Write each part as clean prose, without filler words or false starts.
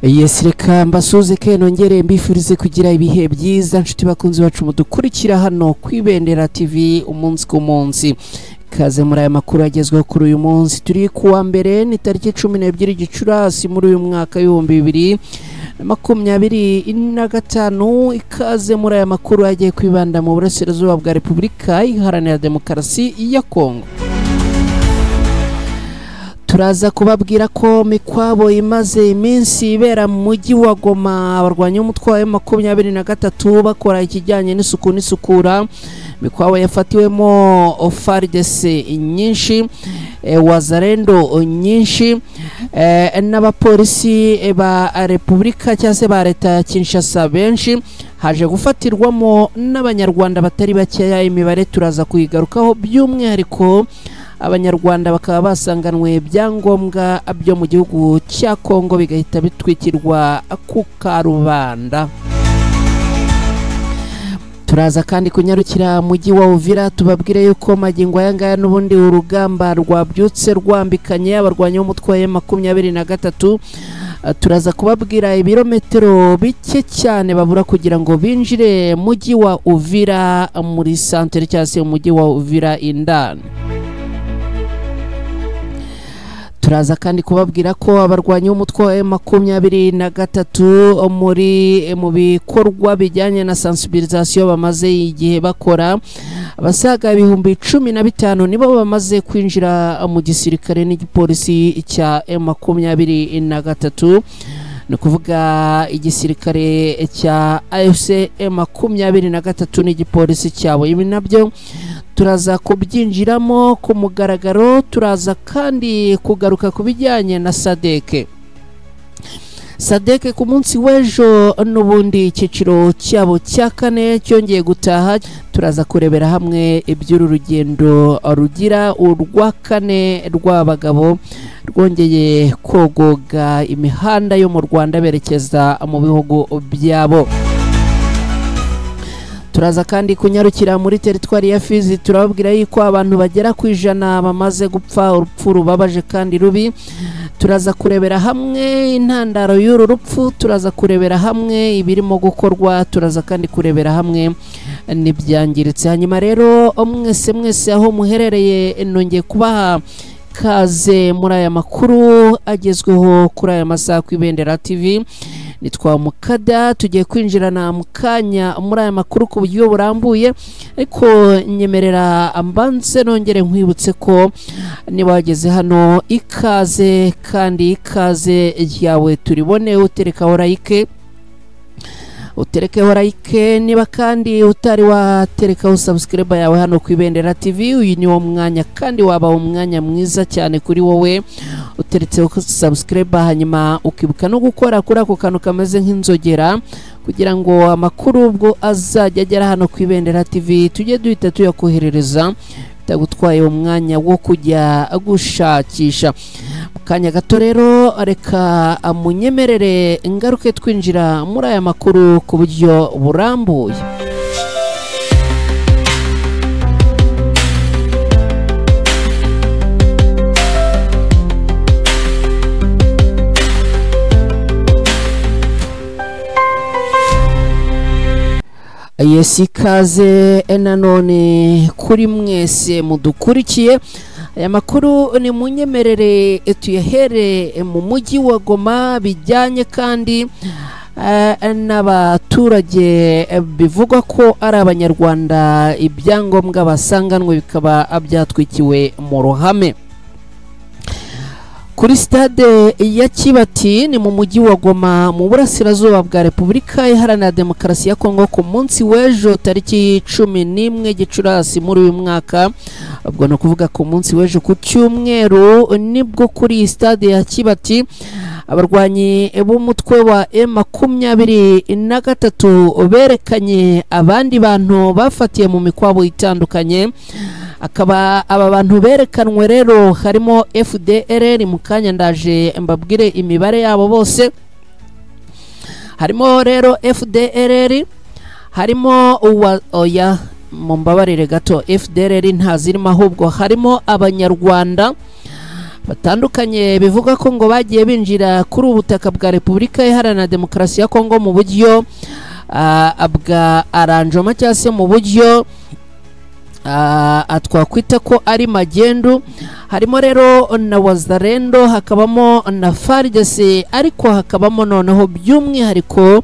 Yes, reka mbasuze ke nongere mbifurize kugira ibihe byiza nshuti bakunzi bacu mudukurikira hano ku Ibendera TV umunsi ku munsi. Kaze muri aya makuru agezweho kuri uyu munsi. Turi kuwa mbere ni tariki 12 Gicurasi muri uyu mwaka 2025. Ikaze muri aya makuru agiye kwibanda mu burasirazuba bwa Repubulika Iharanira Demokarasi ya Kongo. Turaza kubabwira ko mikwabo imaze iminsi ibera mu mujyi wa Goma, abarwanya umutwe wa M23 bakora ikijyanye n'isuku n'isukura. Mikwabo yafatiwemo FARDC nyinshi, Wazalendo nyinshi, n'abapolisi ba Repubulika cyangwa se ba leta ya Kinshasa benshi. Haje gufatirwamo n'abanyarwanda batari bakeya, imibare turaza kuyigarukaho by'umwihariko abanyarwanda bakaba basanganwe ibyangombwa byo mu gihugu cya Kongo bigahita bitwikirwa ku karubanda. Turaza kandi kunyarukira mujyi wa Uvira tubabwire yuko magingo aya ngaya n'ubundi urugamba rwabyutse rwambikanye abarwanya umutwe wa M23. Turaza kubabwira ibirometero bike cyane babura kugira ngo binjire mujyi wa Uvira muri centre cyangwa se umujyi wa Uvira indani. Turaza kandi kubabwira ko abarwanyi b'umutwe wa M23 muri mu bikorwa bijyanye na sensibilisation bamaze igihe bakora, abasaga 15,000 nibo bamaze kwinjira mu gisirikare n'igipolisi cya M23. Ni kuvuga igisirikare cya AFC M23 n'igipolisi cyabo. Ibi nabyo turaza kubyinjiramo ku mugaragaro. Turaza kandi kugaruka ku bijyanye na SADC. SADC ku munsi w'ejo n'ubundi icyiciro cyabo cya kane cyongeye gutaha. Turaza kurebera hamwe iby'uru rugendo rugira urwa kane rw'abagabo rwongeye kogoga imihanda yo mu Rwanda berekeza mu bihugu byabo. Turaza kandi kunyarukira muri teritwari ya Fizi, turababwira yuko abantu bagera ku 100 bamaze gupfa urupfu rubabaje kandi rubi. Turaza kurebera hamwe intandaro y'uru rupfu, turaza kurebera hamwe ibirimo gukorwa, turaza kandi kurebera hamwe n'ibyangiritse. Hanyuma rero mwese mwese aho muherereye nongeye kubaha kaze muri aya makuru agezweho kuri aya masaha ku Ibendera TV. Nitwa Mukada, tugiye kwinjirana mu kanya muri aya makuru ku buryo burambuye, ariko nyemerera ambanze nongere nkwibutse ko niba wageze hano ikaze kandi ikaze yawe turibone, uterekaho like, uterekeho like. Niba kandi utari waterekaho subscribe yawe hano ku Ibendera TV, uyu ni wo mwanya kandi waba umwanya mwiza cyane kuri wowe uteretseho subscribe, hanyuma ukibuka no gukora kuri ako kantu kameze nk'inzogera kugira ngo amakuru ubwo azajya agera hano ku Ibendera TV tujye duhita tuyakoherereza bitagutwaye umwanya wo kujya gushakisha. Kanya gato rero reka amunyemerere ingaruke twinjira muri aya makuru ku buryo burambuye. Yes, ikaze nanone kuri mwese mudukurikiye. Aya makuru ni munyemerere tuyahere mu mujyi wa Goma bijyanye kandi n'abaturage bivugwa ko ari abanyarwanda ibyangombwa basanganwe bikaba byatwikiwe mu ruhame. Kuri stade ya Kibati ni mu mujyi wa Goma mu burasirazuba bwa Repubulika Iharanira Demokarasi ya Kongo ku munsi w'ejo tariki 11 Gicurasi muri uyu mwaka, ubwo no kuvuga ku munsi w'ejo ku cyumweru, nibwo kuri stade ya Kibati abarwanyi b'umutwe wa M23 berekanye abandi bantu bafatiye mu mikwabo itandukanye. Akaba aba bantu berekanwe rero harimo FDLR, mu kanya ndaje mbabwire imibare yabo bose. Harimo rero FDLR, harimo oya mumbabarire gato, FDLR ntazirimo, ahubwo harimo abanyarwanda batandukanye bivuga ko ngo bagiye binjira kuri ubutaka bwa Repubulika Iharanira Demokarasi ya Kongo mu buryo bwa aranjoma cyangwa se mu buryo twakwita ko ari magendu. Harimo rero na Wazalendo, hakabamo na FARDC, ariko hakabamo noneho by'umwihariko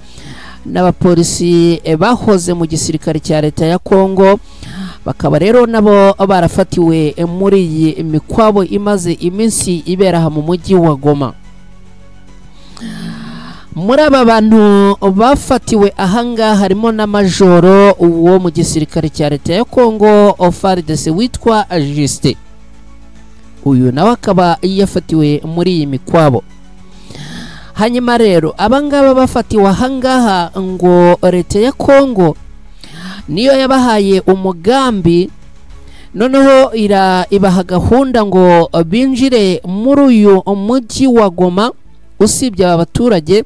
n'abapolisi bahoze mu gisirikare cya leta ya Kongo, bakaba rero nabo barafatiwe muri iyi mikwabo imaze iminsi ibera aha mu mujyi wa Goma. Muri aba bantu bafatiwe ahangaha harimo na majoro wo mu gisirikare cya leta ya Kongo FARDC witwa Justin. Uyu nawe akaba yafatiwe muri iyi mikwabo. Hanyuma rero abangaba bafatiwe ahangaha ngo leta ya Kongo niyo yabahaye umugambi, noneho ibaha gahunda ngo binjire muri uyu mujyi wa Goma. Usibye aba baturage,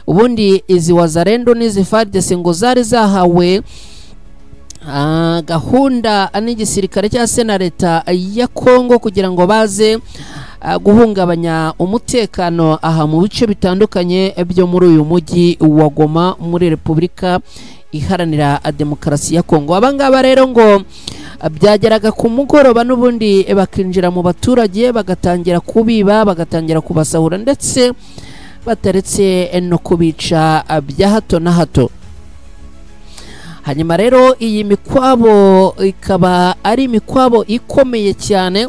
ubundi izi Wazalendo n'izi FARDC ngo zari zahawe gahunda n'igisirikare cya se na leta ya Kongo kugira ngo baze guhungabanya umutekano aha mu bice bitandukanye byo muri uyu mujyi wa Goma muri Repubulika Iharanira Demokarasi ya Kongo. Abangaba rero ngo byageraga ku mugoroba n'ubundi bakinjira mu baturage bagatangira kubiba, bagatangira kubasahura ndetse bataretse no kubica bya hato na hato. Hanyuma rero iyi mikwabo ikaba ari imikwabo ikomeye cyane,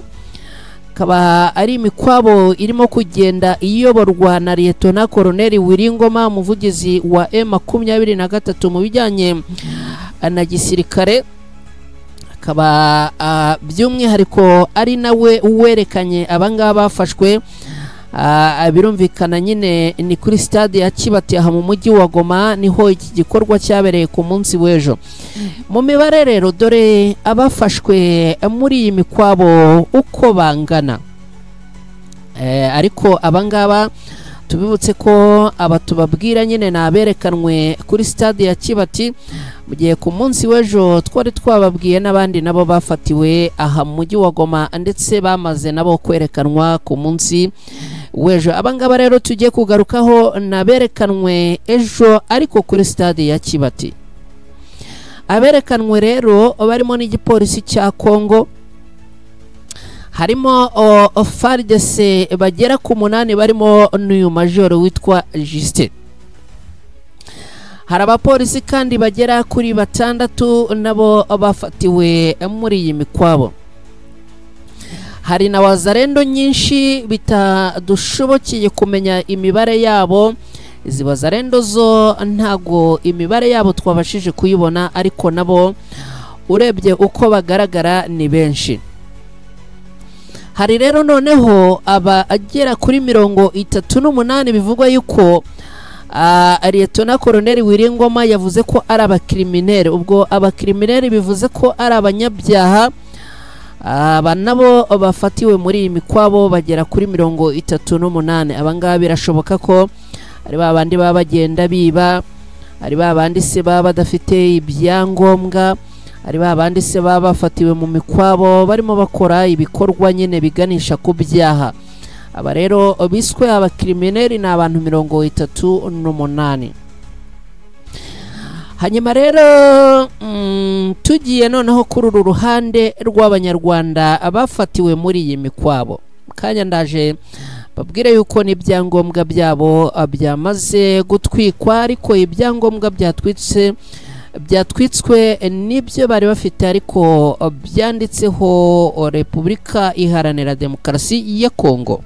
ikaba ari imikwabo irimo kugenda iyoborwa na Liyetona Koloneli Wiringoma, umuvugizi wa M23 mu bijyanye na gisirikare, akaba by'umwihariko ari nawe werekanye abangaba bafashwe. Birumvikana nyine ni kuri stade ya Kibati aha mu mujyi wa Goma, niho iki gikorwa cyabereye ku munsi w'ejo. Mu mibare rero dore abafashwe muri iyi mikwabo uko bangana. Ariko abangaba tubibutse ko aba tubabwira nyine naberekanwe kuri stade ya Kibati, mu gihe ku munsi w'ejo twari twababwiye n'abandi nabo bafatiwe aha mu mujyi wa Goma ndetse bamaze nabo kwerekanwa ku munsi w'ejo. Abangaba rero tugiye kugarukaho naberekanwe ejo ariko kuri stade ya Kibati. Aberekanwe rero barimo n'igipolisi cya Kongo, harimo FARDC bagera ku 8 barimo n'uyu majoro witwa Justin. Hari abapolisi kandi bagera kuri 6 nabo bafatiwe muri iyi mikwabo. Hari na Wazalendo nyinshi bitadushobokeye kumenya imibare yabo. Izi Wazalendo zo ntago imibare yabo twabashije kuyibona, ariko nabo urebye uko bagaragara ni benshi. Hari rero noneho abagera kuri 38 bivugwa yuko Liyetona Koloneli Wiringoma yavuze ko ari abakriminere. Ubwo abakriminere bivuze ko ari abanyabyaha. Aba nabo bafatiwe muri iyi mikwabo bagera kuri 38. Abangaba birashoboka ko ari babandi baba bagenda biba, ari babandi se baba badafite ibyangombwa, ari babandi se baba bafatiwe mu mikwabo barimo bakora ibikorwa nyine biganisha ku byaha. Aba rero biswe abakrimineri ni abantu 38. Hanyuma rero tugiye noneho kuri uru ruhande rw'abanyarwanda abafatiwe muri iyi mikwabo. Kanya ndaje babwire yuko n'ibyangombwa byabo byamaze gutwikwa, ariko ibyangombwa byatwitswe nibyo bari bafite ariko byanditseho Repubulika Iharanira Demokarasi ya Kongo.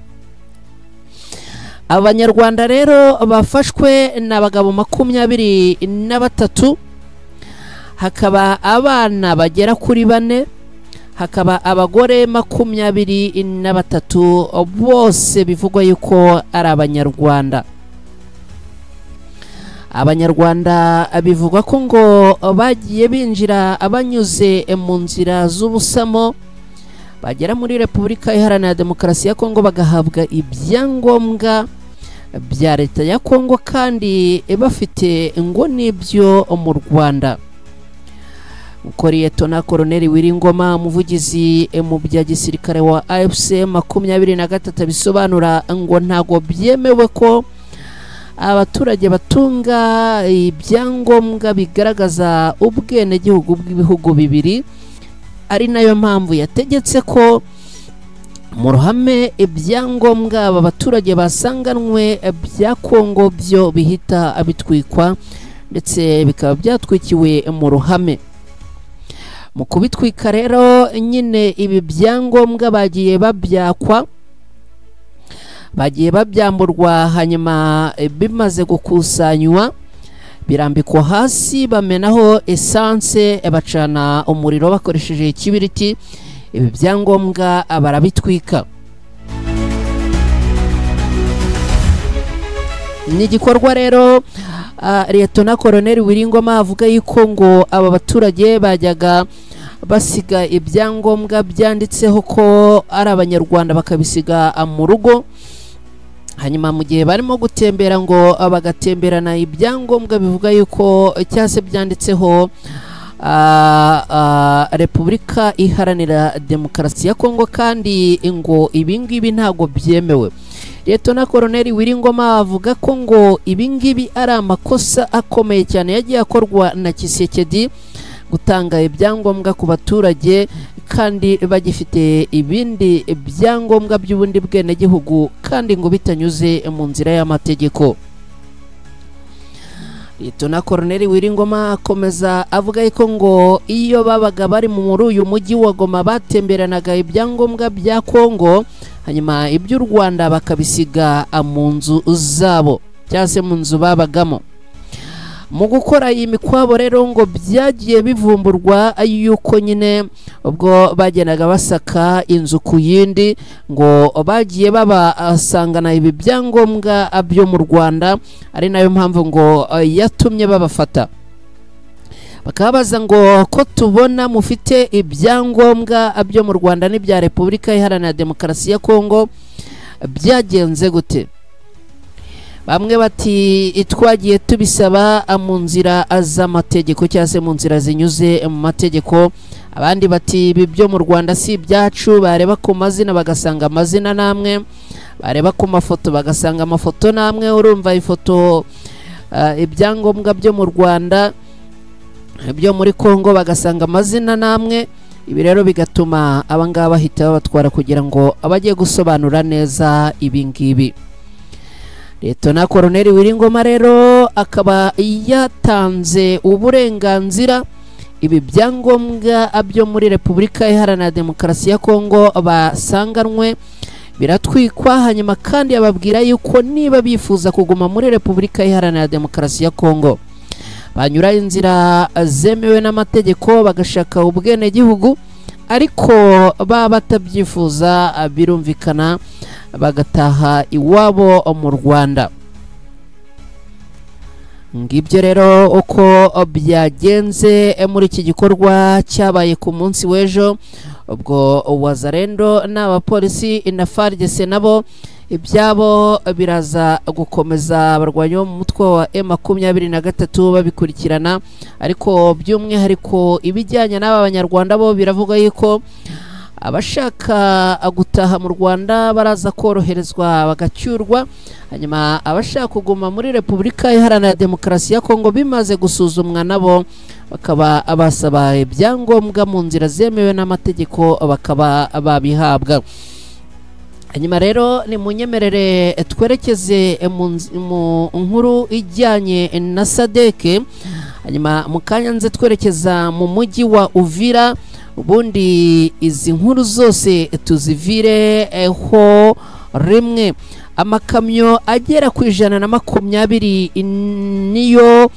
Abanyarwanda rero bafashwe n'abagabo 23, hakaba abana bagera kuri 4, hakaba abagore 23, bose bivugwa yuko ari abanyarwanda. Abanyarwanda bivugwa ko ngo bagiye binjira abanyuze mu nzira z'ubusamo bagera muri Repubulika Iharanira Demokarasi ya Kongo bagahabwa ibyangombwa bya leta ya Kongo kandi bafite ngo nibyo mu Rwanda. Uko Liyetona Koloneli Wiringoma, umuvugizi mu bya gisirikare wa AFC 23 bisobanura, ngo ntago byemewe ko abaturage batunga ibyangombwa bigaragaza ubwenegihugu bw'ibihugu bibiri, ari nayo mpamvu yategetse ko mu ruhame ibyangombwa aba baturage basanganwe bya Kongo byo bihita bitwikwa, ndetse bikaba byatwikiwe mu ruhame. Mu kubitwika rero nyine ibi byangombwa bagiye babyakwa, bagiye babyamburwa, hanyuma bimaze gukusanywa birambikwa hasi, bamenaho essence, bacana umuriro bakoresheje ikibiriti, ibi byangombwa barabitwika. Ni igikorwa rero Liyetona Koloneli Wiringoma avuga yuko ngo aba baturage bajyaga basiga ibyangombwa byanditseho ko ari abanyarwanda bakabisiga mu rugo, hanyuma mu gihe barimo gutembera ngo bagatemberana ibyangombwa bivuga yuko cyangwa se byanditseho Repubulika Iharanira Demokarasi ya Kongo, kandi ngo ibingibi ntago byemewe. Liyetona Koloneli Wiringoma avuga ko ngo ibingibi ari amakosa akomeye cyane yagiye akorwa na Tshisekedi, gutanga ibyangombwa ku baturage kandi bagifite ibindi byangombwa by'ubundi bwenegihugu, kandi ngo bitanyuze mu nzira y'amategeko. Liyetona Koloneli Wiringoma akomeza avuga ko ngo iyo babaga bari muri uyu mujyi wa Goma batemberanaga ibyangombwa bya Kongo, hanyuma iby'u Rwanda bakabisiga mu nzu zabo cyangwa se mu nzu babagamo. Mu gukora iyi mikwabo rero ngo byagiye bivumburwa yuko nyine ubwo bagendaga basaka inzu ku yindi, ngo bagiye babasangana ibi byangombwa byo mu Rwanda, ari nayo mpamvu ngo yatumye babafata. Bakabaza ngo ko tubona mufite ibyangombwa byo mu Rwanda n'ibya Repubulika Iharanira Demokarasi ya Kongo, byagenze gute? Bamwe bati twagiye tubisaba mu nzira z'amategeko cyangwa se mu nzira zinyuze mu mategeko, abandi bati ibi byo mu Rwanda si ibyacu. Bareba ku mazina bagasanga amazina namwe, bareba ku mafoto bagasanga amafoto namwe. Urumva ifoto ibyangombwa byo mu Rwanda byo muri Kongo bagasanga amazina namwe. Ibi rero bigatuma abangaba bahita babatwara kugira ngo abagiye gusobanura neza ibi ngibi. Liyetona Koloneli Wiringoma rero akaba yatanze uburenganzira ibi byangombwa byo muri Repubulika Iharanira Demokarasi ya Kongo basanganwe biratwikwa, hanyuma kandi ababwira yuko niba bifuza kuguma muri Repubulika Iharanira Demokarasi ya Kongo banyura inzira zemewe n'amategeko bagashaka ubwenegihugu, ariko baba batabyifuza birumvikana bagataha iwabo mu Rwanda. Ngibyo rero uko byagenze muri iki gikorwa cyabaye ku munsi w'ejo, ubwo Wazalendo n'abapolisi na FARDC nabo ibyabo biraza gukomeza, abarwanyi bo mu mutwe wa M23 babikurikirana, ariko by'umwihariko ibijyanye n'aba banyarwanda bo biravuga yuko abashaka gutaha mu Rwanda baraza koroherezwa bagacyurwa, hanyuma abashaka kuguma muri Repubulika Iharanira Demokarasi ya Kongo bimaze gusuzumwa nabo bakaba abasaba ibyangombwa mu nzira zemewe n'amategeko bakaba babihabwa. Hanyuma rero ni munyemerere twerekeze mu nkuru ijyanye na SADC, hanyuma mukanya nze twerekeza mu mujyi wa Uvira, ubundi izi nkuru zose tuzivire ho rimwe. Amakamyo agera ku 120 niyo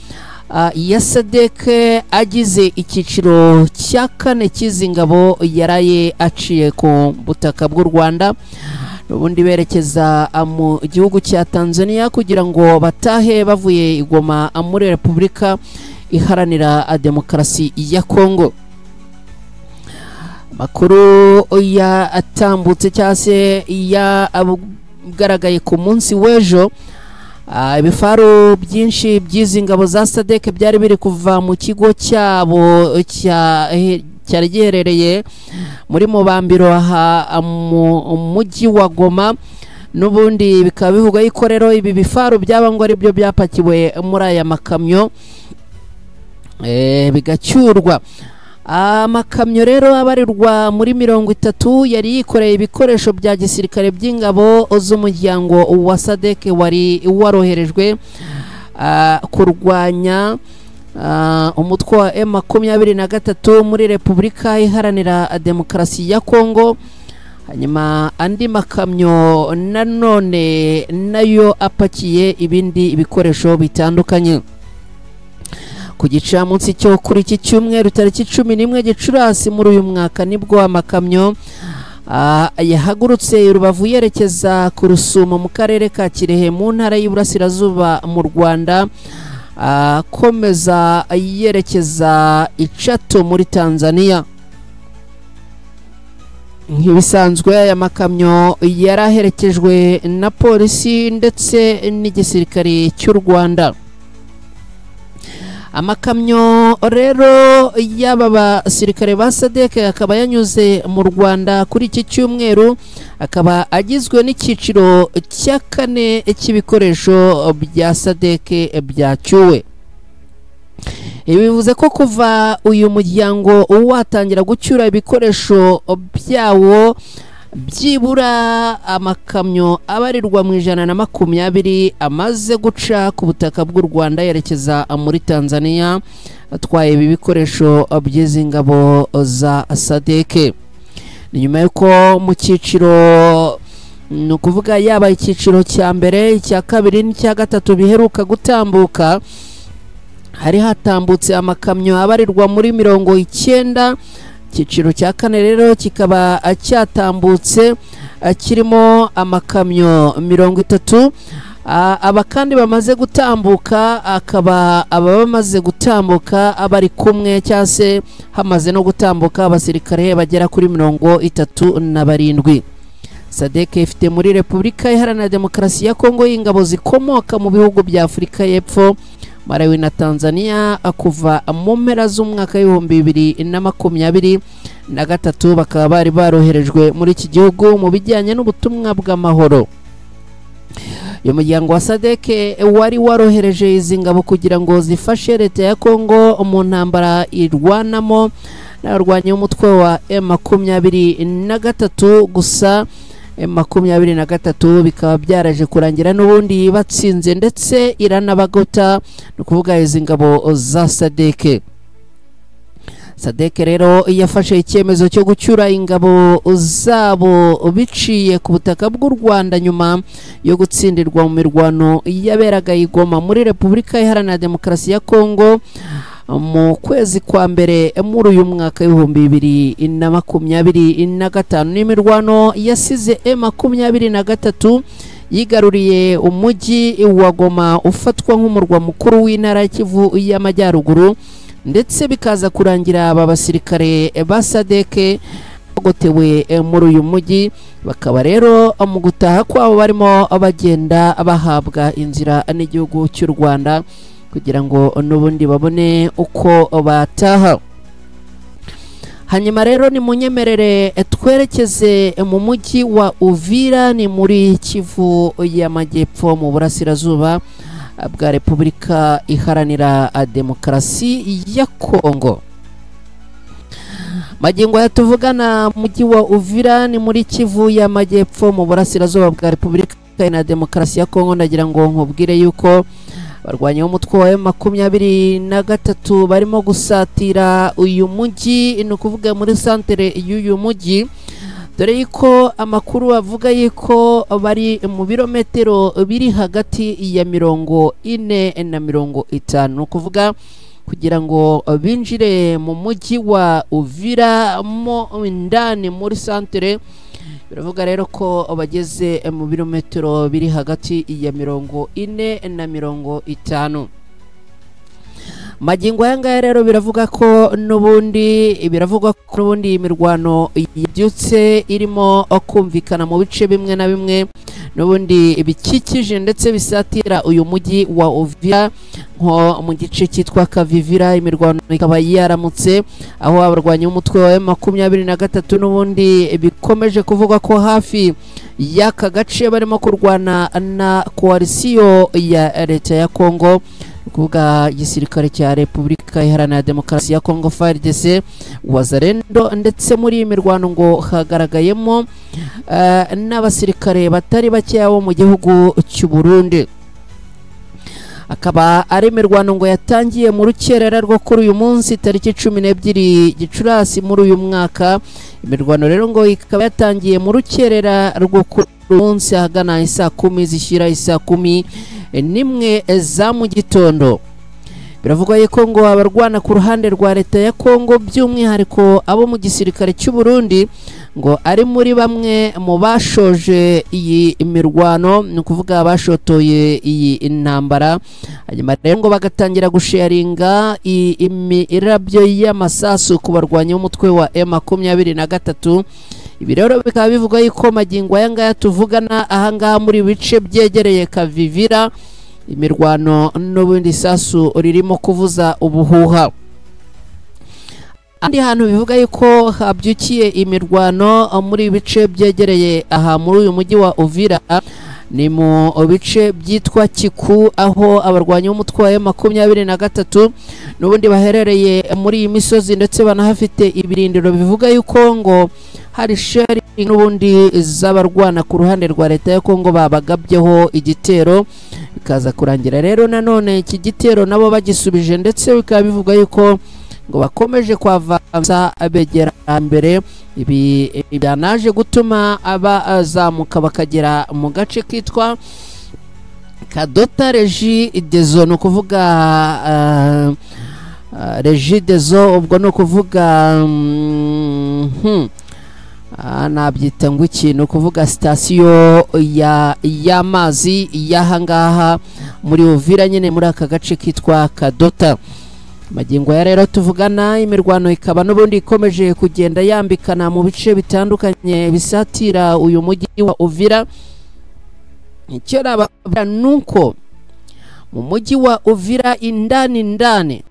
ya SADC agize icyiciro cya kane cy'izi ngabo yaraye aciye ku butaka bw'u Rwanda, ubundi berekeza mu gihugu cya Tanzania kugira ngo batahe bavuye i Goma muri Repubulika Iharanira Demokarasi ya Kongo. Makuru yatambutse cyangwa se yagaragaye ku munsi w'ejo Ibifaru byinshi by'izi ngabo za SADC byari biri kuva mu kigo cyabo cyari giherereye muri Mubambiro aha mu mujyi wa Goma. N'ubundi bikaba bivugwa yuko rero ibi bifaru byaba ngo ari byo byapakiwe muri aya makamyo bigacyurwa. Amakamyo rero abarirwa muri 30 yari yikoreye ibikoresho bya gisirikare by'ingabo z'umuryango wa SADC wari waroherejwe kurwanya umutwe wa M23 muri Repubulika Iharanira Demokarasi ya Kongo. Hanyuma andi makamyo nanone nayo apakiye ibindi bikoresho bitandukanye. Ku gicamunsi cyo kuri iki cyumweru tariki 11 Gicurasi muri uyu mwaka nibwo amakamyo yahagurutse Rubavu yerekeza ku Rusumo mu karere ka Kirehe mu ntara y'Iburasirazuba mu Rwanda, akomeza yerekeza Ichato muri Tanzania. Nk'ibisanzwe aya makamyo yaraherekejwe na polisi ndetse n'igisirikare cy'u Rwanda. Amakamyo rero y'aba basirikare ba SADC akaba yanyuze mu Rwanda kuri iki cyumweru, akaba agizwe n'icyiciro cya kane cy'ibikoresho bya SADC byacyuwe. Ibi bivuze ko kuva uyu muryango watangira gucyura ibikoresho byawo byibura amakamyo abarirwa mu 120 amaze guca ku butaka bw'u Rwanda yerekeza muri Tanzania atwaye ibi bikoresho by'izi ngabo za SADC. Ni nyuma y'uko mu cyiciro, ni ukuvuga yaba icyiciro cya mbere, icya kabiri n'icya gatatu biheruka gutambuka, hari hatambutse amakamyo abarirwa muri 90. Icyiciro cya kane rero kikaba cyatambutse kirimo amakamyo 30. Aba kandi bamaze gutambuka akaba aba bamaze gutambuka abari kumwe cyangwa se hamaze no gutambuka abasirikare bagera kuri 37. SADC ifite muri Repubulika Iharanira Demokarasi ya Kongo ingabo zikomoka mu bihugu bya Afurika y'Epfo, Malawi na Tanzania kuva mu mpera z'umwaka 2023, bakaba bari baroherejwe muri iki gihugu mu bijyanye n'ubutumwa bw'amahoro. Uyu muryango wa SADC wari warohereje izi ngabo kugira ngo zifashe leta ya Kongo mu ntambara irwanamo n'abarwanyi b'umutwe wa M23. Gusa M23 bikaba byaraje kurangira n'ubundi batsinze ndetse iranabagota, ni ukuvuga izi ngabo za SADC. SADC rero yafashe icyemezo cyo gucyura ingabo zabo biciye ku butaka bw'u Rwanda nyuma yo gutsindirwa mu mirwano yaberaga i Goma muri Repubulika Iharanira Demokarasi ya Kongo mu kwezi kwa mbere muri uyu mwaka 2025. N'imirwano yasize M23 yigaruriye umujyi wa Goma ufatwa nk'umurwa mukuru w'intara ya Kivu y'Amajyaruguru, ndetse bikaza kurangira aba basirikare ba SADC bagotewe muri uyu mujyi, bakaba rero mu gutaha kwabo barimo bagenda bahabwa inzira n'igihugu cy'u Rwanda kugira ngo n'ubundi babone uko bataha. Hanyuma rero ni munyemerere twerekeze mu mujyi wa Uvira, ni muri Kivu y'Amajyepfo mu burasirazuba bwa Repubulika Iharanira Demokarasi ya Kongo. Magingo yatuvugana mujyi wa Uvira ni muri Kivu y'Amajyepfo mu burasirazuba bwa Repubulika Iharanira Demokarasi ya Kongo. Ndagira ngo nkubwire yuko barwanya umutwe wa M23 barimo gusatira uyu mujyi, ni ukuvuga muri santere y'uyu mujyi, dore yuko amakuru avuga yuko bari mu birometero biri hagati ya 40 na 50, ni ukuvuga kugira ngo binjire mu mujyi wa Uvira mo indani muri santere. Biravuga rero ko bageze mu birometero biri hagati ya 40 na 50. Magingo aya ngaya rero biravuga ko n'ubundi imirwano yabyutse irimo kumvikana mu bice bimwe na bimwe, n'ubundi bikikije ndetse bisatira uyu mujyi wa Uvira, nko mu gice cyitwa Kavivira. Imirwano ikaba yaramutse aho abarwanyi b'umutwe wa M23 n'ubundi bikomeje kuvuga ko hafi y'aka gace barimo kurwana na koalisiyo ya leta ya Kongo, kuvuga igisirikare cya Repubulika Iharanira Demokarasi ya Kongo FARDC, Wazalendo, ndetse muri iyi mirwano ngo hagaragayemo n'abasirikare batari bakeya bo mu gihugu cy'u Burundi. Akaba ari imirwano ngo yatangiye mu rukerera rwo kuri uyu munsi tariki 12 Gicurasi muri uyu mwaka. Imirwano rero ngo ikaba yatangiye mu rukerera rwo kuri uyu munsi ahagana isaa 10 zishyira isaa 11 za mu gitondo. Biravugwa yuko ngo abarwana ku ruhande rwa leta ya Kongo by'umwihariko abo mu gisirikare cy'u Burundi ngo ari muri bamwe mu bashoje iyi mirwano, ni ukuvuga bashotoye iyi intambara, hanyuma rero ngo bagatangira gusharinga imirabyo y'amasasu ku barwanyi b'umutwe wa M23. Ibi rero bikaba bivuga yuko magingo aya ngaya tuvugana ahangaha muri bice byegereye Kavivira imirwano n'ubundi sasu ririmo kuvuza ubuhuha. Andi hantu bivuga yuko habyukiye imirwano muri bice byegereye aha muri uyu mujyi wa Uvira ni mu bice byitwa Kiku, aho abarwanyi b'umutwe wa M23 n'ubundi baherereye muri iyi misozi ndetse banahafite ibirindiro. Bivuga yuko ngo hari sheri n'ubundi z'abarwana ku ruhande rwa leta ya Kongo babagabyeho igitero, bikaza kurangira rero nanone iki gitero nabo bagisubije, ndetse bikaba bivuga yuko ngo bakomeje kwavanza abegera mbere. Ibi byanaje gutuma abazamuka bakagera mu gace kitwa Kadota Regideso, no kuvuga Regideso, ubwo no kuvuga nabyita ngo ikintu kuvuga sitasiyo y'amazi y'ahangaha muri Uvira nyine muri aka gace kitwa Kadota. Magingo ya rero tuvugana imirwano ikaba n'ubundi ikomeje kugenda yambikana mu bice bitandukanye bisatira uyu mujyi wa Uvira. Icyo nababwira nuko mu mujyi wa Uvira indani ndani,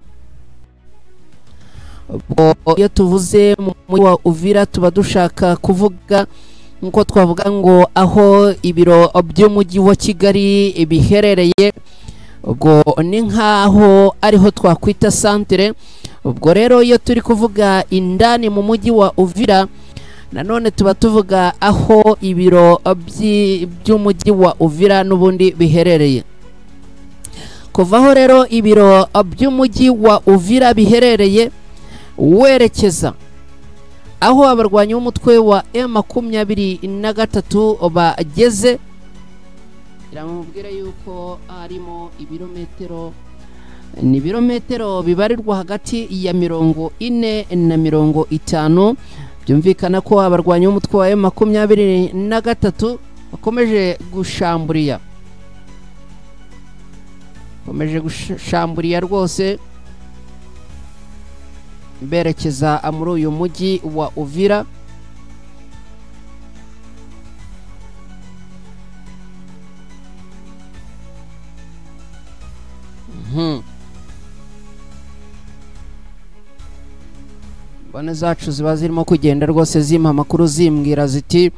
ubwo iyo tuvuze mu mujyi wa Uvira tuba dushaka kuvuga nkuko twavuga ngo aho ibiro by'umujyi wa Kigali biherereye, ubwo ni nkaho ariho twakwita centre. Ubwo rero iyo turi kuvuga indani mu mujyi wa Uvira nanone tuba tuvuga aho ibiro by'umujyi wa Uvira n'ubundi biherereye. Kuvaho rero ibiro by'umujyi wa Uvira biherereye werekeza aho abarwanyi b'umutwe wa M23 bageze, iramubwira yuko harimo ibirometero, ni ibirometero bibarirwa hagati ya 40 na 50. Byumvikana ko abarwanyi b'umutwe wa M23 bakomeje gushamburiya, rwose berekeza muri uyu mujyi wa Uvira. Mbone zacu ziba zirimo kugenda rwose zimpa amakuru zimbwira ziti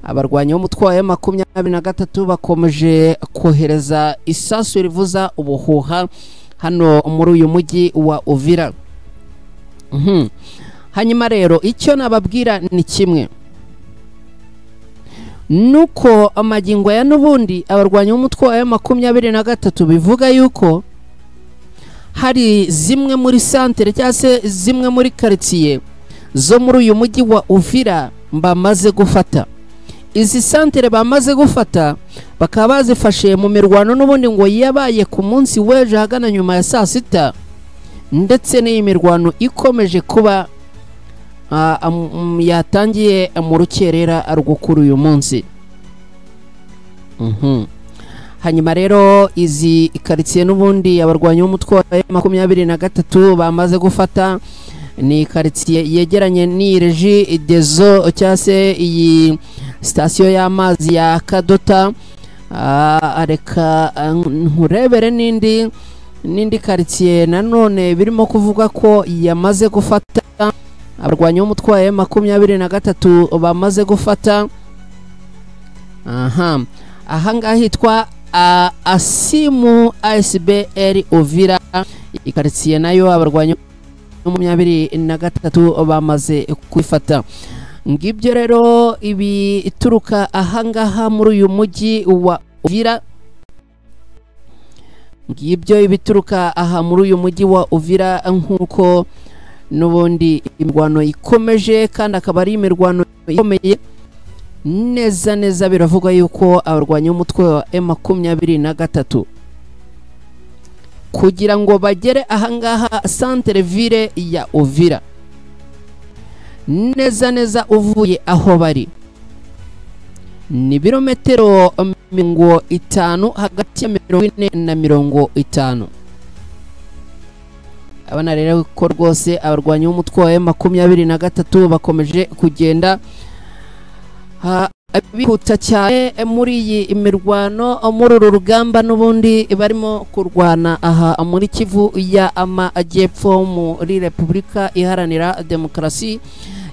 abarwanyi b'umutwe wa M23 bakomeje kohereza isasu rivuza ubuhuha hano muri uyu mujyi wa Uvira. Hanyuma rero icyo nababwira ni kimwe, nuko amagingo ya n'ubundi abarwanyi b'umutwe wa M23 bivuga yuko hari zimwe muri santere cyangwa se zimwe muri quartier zo muri uyu mujyi wa Uvira bamaze gufata. Izi santere bamaze gufata bakaba bazifashe mu mirwano n'ubundi ngo yabaye ku munsi w'ejo hagana nyuma ya saa sita, ndetse n'iyi mirwano ikomeje kuba yatangiye mu rukerera rwo kuri uyu munsi. Hanyuma rero izi quartier n'ubundi abarwanyi b'umutwe wa M23 bamaze gufata ni quartier yegeranye ni Regideso cyangwa se iyi Sitasiyo y'amazi ya Kadota. Reka nkurebere n'indi karitsiye nanone birimo kuvuga ko yamaze gufata, abarwanyi b'umutwe wa M23 bamaze gufata. Aha ahangaha hitwa Asimu ASBR Uvira, ikaritsiye nayo abarwanyi 23 bamaze kwifata. Ngibyo rero ibituruka ahangaha muri uyu mujyi wa Uvira. Ngibyo ibituruka aha muri uyu mujyi wa Uvira, nkuko nubundi imirwano ikomeje, kandi akaba ari imirwano ikomeye neza neza. Biravuga yuko abarwanyi b'umutwe wa M23 kugira ngo bagere ahangaha centre ville ya Uvira neza neza uvuye aho bari ni birometero 50, hagati ya 40 na 50. Abana rero ko rwose abarwanyi b'umutwe wa M23 bakomeje kugenda bihuta cyane muri iyi mirwano, muri uru rugamba n'ubundi barimo kurwana aha muri Kivu ya Amajyepfo muri Repubulika Iharanira Demokarasi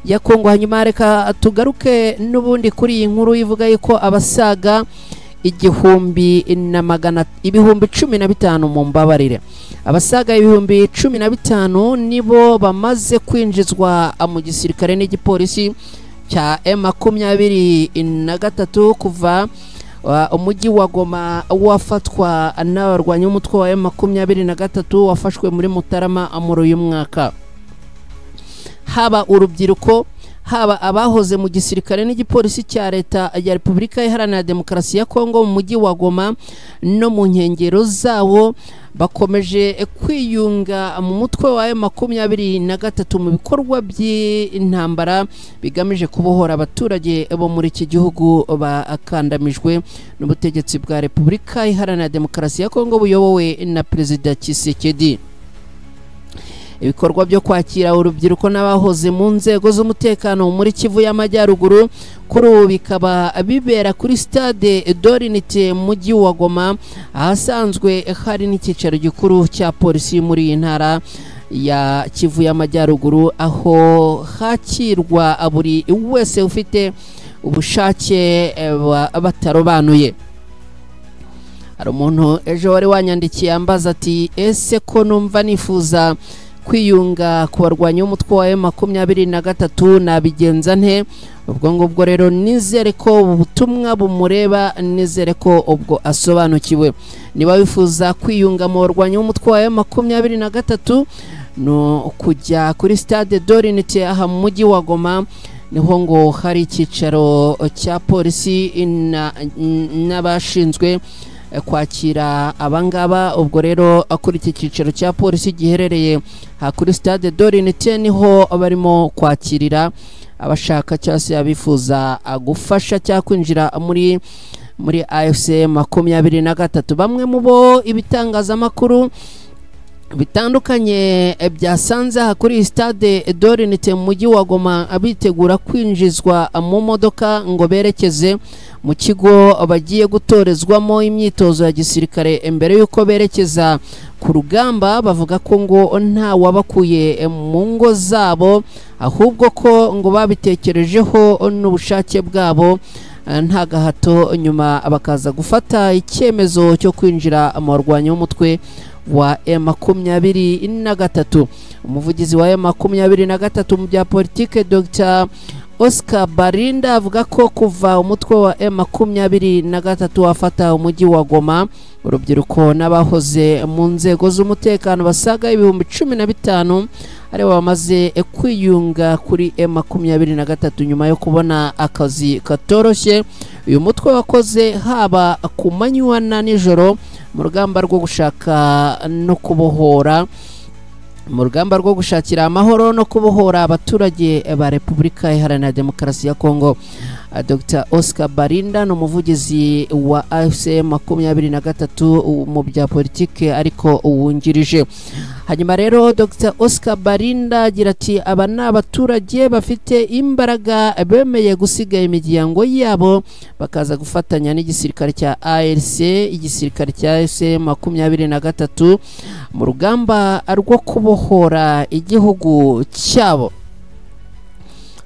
ya Kongo. Hanyuma reka tugaruke n'ubundi kuri iyi nkuru ivuga yuko abasaga 15,000 mu mbabarire, abasaga 15,000 nibo bamaze kwinjizwa mu gisirikare n'igipolisi cya M23 kuva umujyi wa Goma wafatwa n'abarwanyi b'umutwe wa M23 wafashwe muri Mutarama muri uyu mwaka. Haba urubyiruko, haba abahoze mu gisirikare n'igipolisi cya leta ya Repubulika Iharanira Demokarasi ya Kongo mu mujyi wa Goma no mu nkengero zawo, bakomeje kwiyunga mu mutwe wa M23 mu bikorwa by'intambara bigamije kubohora abaturage bo muri iki gihugu bakandamijwe n'ubutegetsi bwa Repubulika Iharanira Demokarasi ya Kongo buyobowe na Perezida Tshisekedi. Ibikorwa byo kwakira urubyiruko n'abahoze mu nzego z'umutekano muri Kivu y'Amajyaruguru kuri ubu bikaba bibera kuri stade d'Orinite mu mujyi wa Goma, ahasanzwe hari n'icyicaro gikuru cya polisi muri iyi ntara ya Kivu y'Amajyaruguru, aho hakirwa buri wese ufite ubushake batarobanuye. Hari umuntu ejo wari wanyandikiye ambaza ati ese ko numva nifuza kwiyunga ku barwanyi b'umutwe wa M23 nabigenza nte? Ubwo ngubwo rero nizere ko ubutumwa bumureba, nizere ko ubwo asobanukiwe. Niba wifuza kwiyunga mu barwanyi b'umutwe wa M23 no kujya kuri stade d'Orinite aha mu mujyi wa Goma, niho ngo hari icyicaro cya polisi n'abashinzwe kwakira abangaba. Ubwo rero kuri iki cyicaro cya polisi giherereye kuri stade d'Orinite niho barimo kwakirira abashaka cyangwa se abifuza gufasha cyangwa kwinjira muri AFC 23. Bamwe mu bo ibitangazamakuru bitandukanye byasanze aha kuri stade d'Orinite mu mujyi wa Goma abitegura kwinjizwa mu modoka ngo berekeze mu kigo bagiye gutorezwamo imyitozo ya gisirikare mbere yuko berekeza ku rugamba, bavuga ko ngo nta wabakuye mu ngo zabo, ahubwo ko ngo babitekerejeho n'ubushake bwabo nta gahato, nyuma bakaza gufata icyemezo cyo kwinjira mu barwanyi b'umutwe wa M23. Umuvugizi wa M23 mu bya politike Dr Oscar Barinda avuga ko kuva umutwe wa M23 wafata umujyi wa Goma, urubyiruko n'abahoze mu nzego z'umutekano basaga 15,000 aribo bamaze kwiyunga kuri M23 nyuma yo kubona akazi katoroshye uyu mutwe wakoze haba ku manywa na nijoro mu rugamba rwo gushaka no kubohora, mu rugamba rwo gushakira amahoro no kubohora abaturage ba Repubulika Iharanira Demokarasi ya Kongo. Dr Oscar Barinda ni umuvugizi wa AFC 23 mu bya politike ariko wungirije. Hanyuma rero Dr Oscar Barinda agira ati aba ni abaturage bafite imbaraga bemeye gusiga imiryango yabo bakaza gufatanya n'igisirikare cya ARC, igisirikare cya AFC 23 mu rugamba rwo kubohora igihugu cyabo.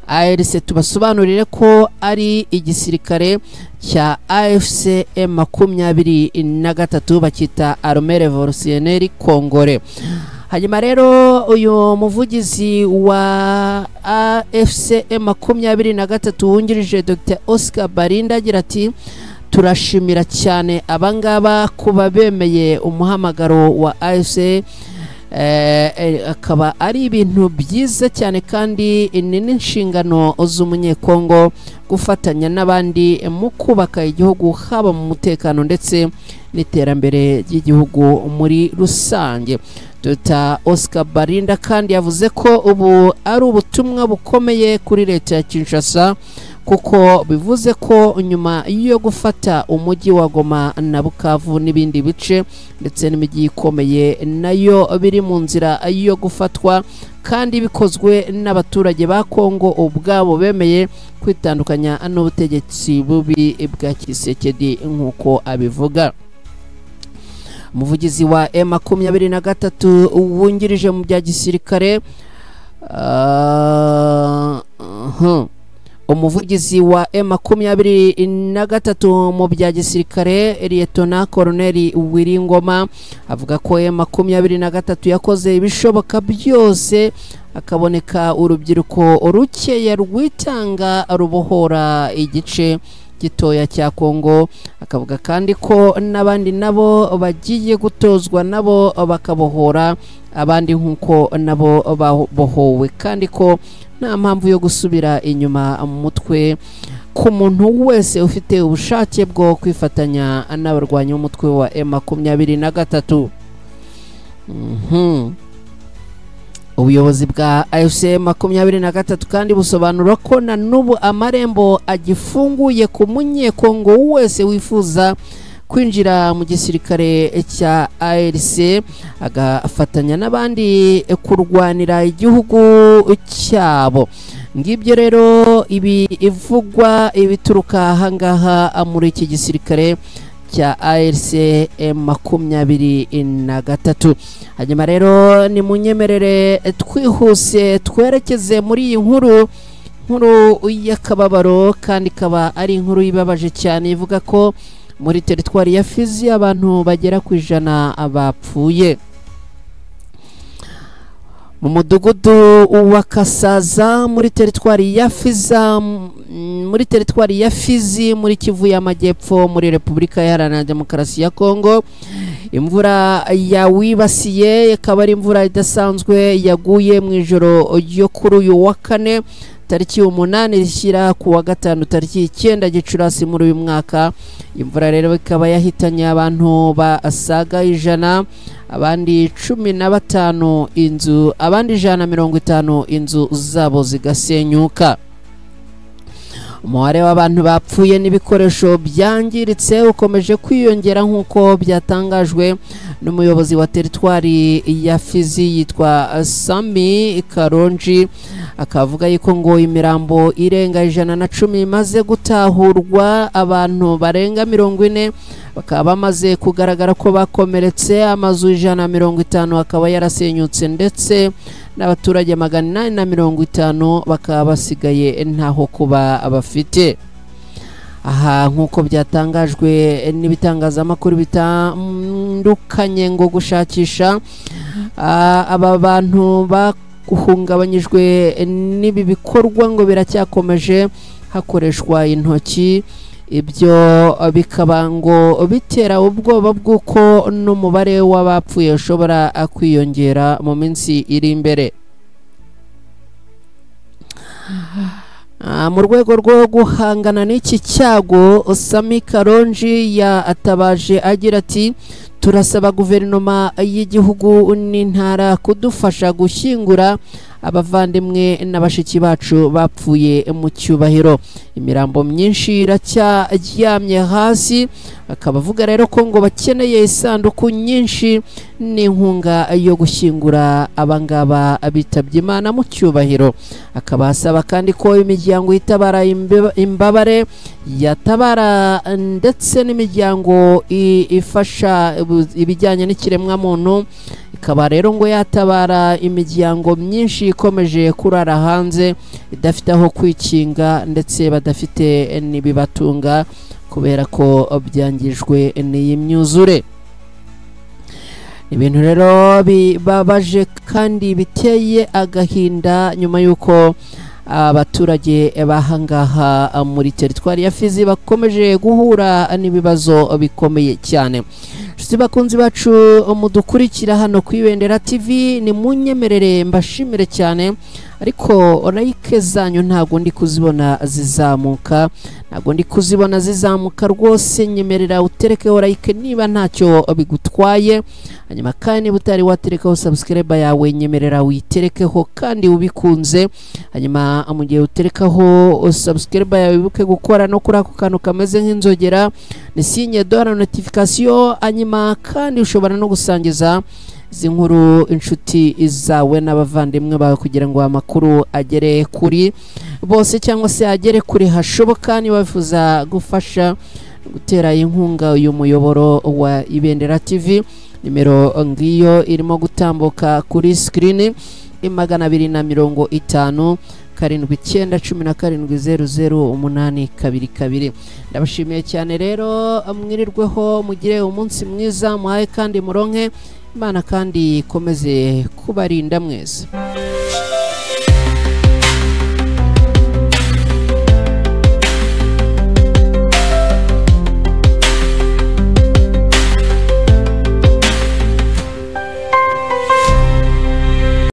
ARC tubasobanurire ko ari igisirikare cya AFC 23 bakita Armée Révolutionnaire Congolais. Hanyuma rero uyu muvugizi wa AFC 23 wungirije Dr Oscar Barinda agira ati turashimira cyane abangaba kuba bemeye umuhamagaro wa AFC, akaba ari ibintu byiza cyane kandi ni n'inshingano z'umunyekongo gufatanya n'abandi mu kubaka igihugu haba mu mutekano ndetse n'iterambere ry'igihugu muri rusange. Dr Oscar Barinda kandi yavuze ko ubu ari ubutumwa bukomeye kuri leta ya Kinshasa, kuko bivuze ko nyuma yo gufata umujyi wa Goma na Bukavu n'ibindi bice ndetse n'imijyi ikomeye nayo biri mu nzira yo gufatwa, kandi bikozwe n'abaturage ba Kongo ubwabo bemeye kwitandukanya n'ubutegetsi bubi bwa Tshisekedi nk'uko abivuga. Umuvugizi wa M23 wungirije mu bya gisirikare umuvugizi wa M23 mu bya gisirikare Lieutenant Colonel Wiringoma avuga ko M23 yakoze ibishoboka byose akaboneka urubyiruko rukeya rwitanga rubohora igice gitoya cya Kongo. Akavuga kandi ko n'abandi nabo bagiye gutozwa nabo bakabohora abandi nkuko nabo babohowe, kandi ko nta mpamvu yo gusubira inyuma mu mutwe ku muntu wese ufite ubushake bwo kwifatanya n'abarwanyi b'umutwe wa M23. Ubuyobozi bwa AFC 23 kandi busobanura ko na n'ubu amarembo agifunguye ku munyekongo wese wifuza kwinjira mu gisirikare cya ARC agafatanya n'abandi kurwanira igihugu cyabo. Ngibyo rero ibi ivugwa ibituruka ahangaha muri iki gisirikare cya ARC 23. Hanyuma rero ni munyemerere twihuse twerekeze muri iyi nkuru y'akababaro, kandi ikaba ari inkuru ibabaje cyane ivuga ko muri teritwari ya Fizi abantu bagera ku 100 bapfuye. Mu mudugudu wa Kasaza muri teritwari ya Fiza, muri teritwari ya Fizi muri Kivu y'Amajyepfo muri Repubulika Iharanira Demokarasi ya Kongo, imvura yawibasiye ikaba ari imvura idasanzwe yaguye mu ijoro ryo kuri uyu wa kane tariki 8 rishyira ku wa gatanu tariki 9 Gicurasi muri uyu mwaka. Imvura rero ikaba yahitanye abantu basaga 100, abandi 15 inzu, abandi 150 inzu zabo zigasenyuka. Umubare w'abantu bapfuye n'ibikoresho byangiritse ukomeje kwiyongera nk'uko byatangajwe n'umuyobozi wa teritwari ya Fizi yitwa Sami Karonji, akavuga yuko ngo imirambo irenga 110 imaze gutahurwa, abantu barenga 40 bakaba bamaze kugaragara ko bakomeretse, amazu 150 akaba yarasenyutse ndetse n'abaturage 850 bakaba basigaye ntaho kuba bafite. Aha nk'uko byatangajwe n'ibitangazamakuru bitandukanye ngo gushakisha aba bantu bahungabanyijwe n'ibi bikorwa ngo biracyakomeje hakoreshwa intoki, ibyo bikaba ngo bitera ubwoba bw'uko n'umubare w'abapfuye ushobora kwiyongera mu minsi iri imbere. Mu rwego rwo guhangana n'iki cyago, Sami Karonji yatabaje agira ati Turasaba guverinoma y'igihugu n'intara kudufasha gushyingura abavandimwe na bashiki bacu bapfuye mu cyubahiro. Imirambo myinshi iracyaryamye hasi. Bakaba bavuga rero ko ngo bakeneye isanduku nyinshi n'inkunga yo gushyingura abangaba bitabye Imana mu cyubahiro. Akaba asaba kandi ko imiryango itabara imbabare yatabara, ndetse n'imiryango ifasha ibijyanye n'ikiremwamuntu, ikaba rero ngo yatabara imiryango myinshi ikomeje kurara hanze idafite aho kwikinga, ndetse badafite n'ibibatunga kubera ko byangijwe n'iyi myuzure. Ibintu rero bibabaje kandi biteye agahinda nyuma y'uko abaturage bahangaha muri teritwari ya Fizi bakomeje guhura n'ibibazo bikomeye cyane. Inshuti bakunzi bacu mudukurikira hano ku Ibendera TV, ni munyemerere mbashimire cyane, ariko like zanyu ntabwo ndi kuzibona zizamuka, ntabwo ndi kuzibona zizamuka rwose. Nyemerera uterekeho like niba ntacyo bigutwaye, hanyuma kandi niba utari waterekaho subscribe yawe nyemerera witerekeho kandi ubikunze. Hanyuma mu gihe uterekaho subscribe yawe wibuke gukora no kuri ako kantu kameze nk'inzogera, ni signe de la notification. Hanyuma kandi ushobora no gusangiza izi nkuru inshuti zawe n'abavandimwe bawe kugira ngo amakuru agere kuri bose, cyangwa se agere kure hashoboka. Niba wifuza gufasha gutera inkunga uyu muyoboro wa Ibendera TV, nimero ngiyo irimo gutambuka kuri screen, 250 79 17 00 822. Ndabashimiye cyane rero, mwirirweho, mugire umunsi mwiza, muhaye kandi muronke. Imana kandi ikomeze kubarinda mwese.